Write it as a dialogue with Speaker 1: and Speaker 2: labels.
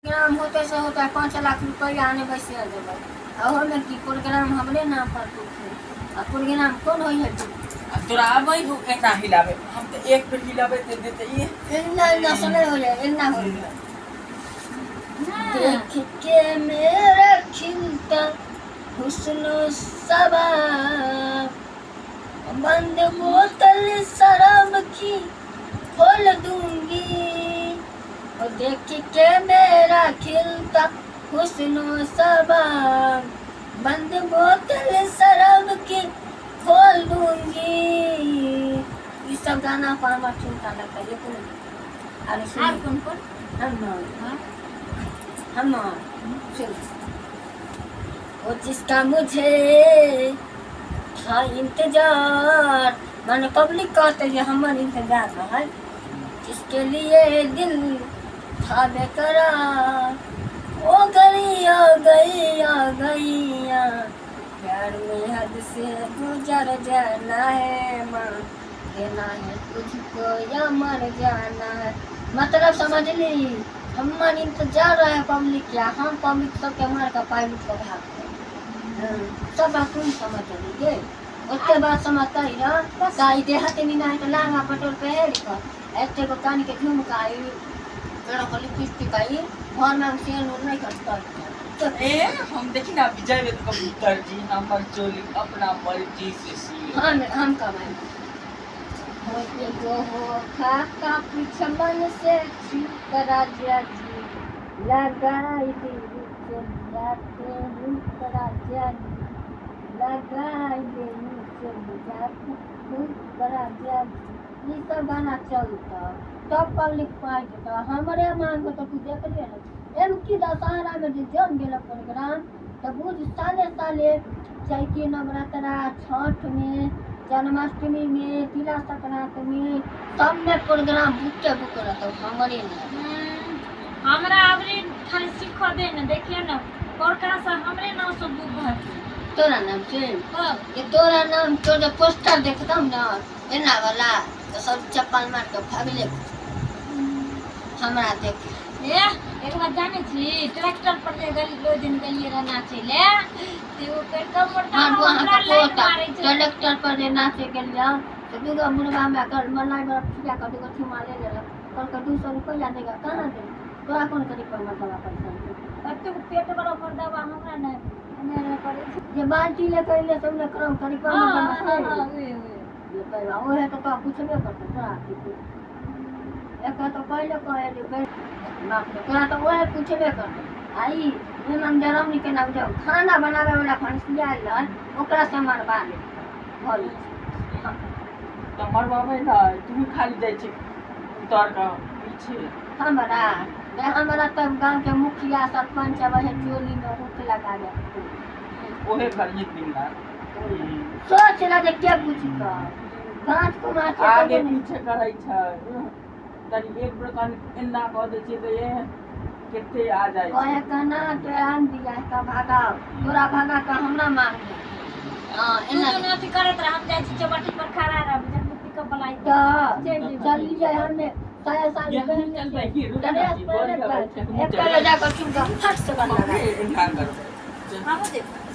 Speaker 1: Programme होते से होता 5 लाख रुपया आने से देबै। ओहोमे की प्रोग्राम हमरे नाम पर टूटतै आ प्रोग्राम कोन होइ है?
Speaker 2: आ तोरा आबै हो एना हिलाबै? हम तऽ एक बेर हिलाबै तऽ देतै ई।
Speaker 1: एना एना से नहीं हो जाए, एना हो जाए। देख के मेरा खिलता हुस्न सबाब, बंद बोतल शराब की खोल दूंगी। और देख के मेरा खिलता हुस्न सबाब, बंद बोतल शराब की खोल दूंगी। ये सब गाना पर हमारा चिंता लगता है, ये कौन अरे
Speaker 3: आर
Speaker 1: सुन।
Speaker 3: कोन कोन?
Speaker 1: हम
Speaker 3: हाँ।
Speaker 1: हम सुन, वो जिसका मुझे था इंतजार, माने पब्लिक कहते जे हमर इंतजार रहल, जिसके लिए दिल था बेकरार, ओ गई आ गई आ गई आ। प्यार में हद से गुजर जाना है माँ, देना है तुझको या मर जाना है। मतलब समझ ली, हमर इंतजार रहे पब्लिक क्या, हम पब्लिक सबके मार के पाइ लूट के भाग गए। हाँ, सब बात तुम समझ ली गे, ओते बात समझता ही ना ताई। देहाते में ना तो लांगा पटोल पहन कर, एते को कान के झुमका, ई मेरा को लिपस्टिक, आई घर में हम सेन उर नहीं करता तो।
Speaker 2: ए हम देखी ना विजय में कबूतर जी हमर चोली अपना मर्जी से सी।
Speaker 1: हम कमाए होते को हो खा का पीछे मन से छीप राजा जी लगाई दी चल जाते हूँ, राजा जी लगाई दे चल जाते हूँ राजा जी। ई सब गाना चलता तब पब्लिक पाइ देता। हमरे मांग तो तू देख लिया ना, एम की दशहरा में जे जम गेल प्रोग्राम तऽ बुझ साले साले चैती नवरात्रा, छठ में, जन्माष्टमी में, तिला संक्रांति में, सब में प्रोग्राम बुके बुक रहतौ हमरे ने।
Speaker 3: हमरा अबरी खाली सीख दे ने, देखिए ने पौरका से हमरे नाम से बुक होते।
Speaker 1: तोरा नाम से?
Speaker 3: हाँ।
Speaker 1: ये तोरा नाम तोर जे पोस्टर देखतौ ने एना वाला, तऽ सब चप्पल मार के भगले हमरा देख।
Speaker 3: ए एक बार जाने छी, ट्रैक्टर पर जे गली ओहि दिन गेलियै रह नाचै ले, ते ओ करिकऽ मोटा
Speaker 1: मारबो
Speaker 3: हमरा
Speaker 1: अहाँके
Speaker 3: लाइन
Speaker 1: पोता।
Speaker 3: मारै छै।
Speaker 1: ट्रैक्टर पर जे नाचे गेलियै तऽ दूगो मुर्गा हमरा कर मलाई बड़ा खिया कऽ दूगो ठुमा ले लेलक, कहलकै 200 रुपैआ देगा। कहाँ दे? तोरा कोन करी पर मरदबा पैसा दे?
Speaker 3: कतेक पेट बड़ा मर्दबा हमरा नहि एने एने करै छै।
Speaker 1: जे बाल्टी लेके अइले से ओने क्रम करी पर
Speaker 3: हाँ।
Speaker 1: मरदबा
Speaker 3: हाँ।
Speaker 1: से।
Speaker 3: हाँ, उहे उहे।
Speaker 1: जे पैबा ओहे तऽ तोरा पुछबे करतौ। तोरा की एक तऽ पहिले कहै जे बाप रे, तोरा तऽ ओहे पुछबे करतौ। आ ई निमन जरौनी केना बुझाउ, खाना बनाबे वाला भनसिया आयल रहल, ओकरा से मरबा ले भऽ
Speaker 2: तऽ मरबाबै ने, तू खाली जाइ छी उतर कऽ पीछे।
Speaker 1: हमरा रे, हमरा तऽ गाँवके मुखिया सरपंच आबै है, चोलीमे हुक लगा दे।
Speaker 2: ओहे करिए दिन रात।
Speaker 1: सोच ला जे के पूछतौ, गाँच कुमार छै।
Speaker 2: आगे पीछे करै छै, तनी एक बेर कनि एना कऽ दै छियै तऽ ए कते आ जाइ
Speaker 1: कहे
Speaker 2: छै।
Speaker 1: कहना तो आन दिया का भागाओ, तोरा भगा के हमरा मांग। हाँ।
Speaker 3: तू
Speaker 1: एना
Speaker 3: दुनू अथी करैत रह, हम जाइ छी चौबाटी पर खड़ा रहब, जब पिकअप वाला अइतै
Speaker 1: तऽ
Speaker 3: चलि जेबै।
Speaker 1: चली जाय, हमे साया साड़ी
Speaker 2: यही
Speaker 1: पहनले
Speaker 2: चलबै
Speaker 1: छियै।
Speaker 2: की? रुक ना
Speaker 1: ड्रेस
Speaker 2: जी,
Speaker 1: पहनले
Speaker 2: बड़ी अबै छै,
Speaker 1: एक
Speaker 2: हमहूँ
Speaker 1: पहिले
Speaker 2: चलबै।
Speaker 1: जाकऽ चुमका फट से बन लगा।
Speaker 2: एना करबै।
Speaker 3: हमहूँ देखबै।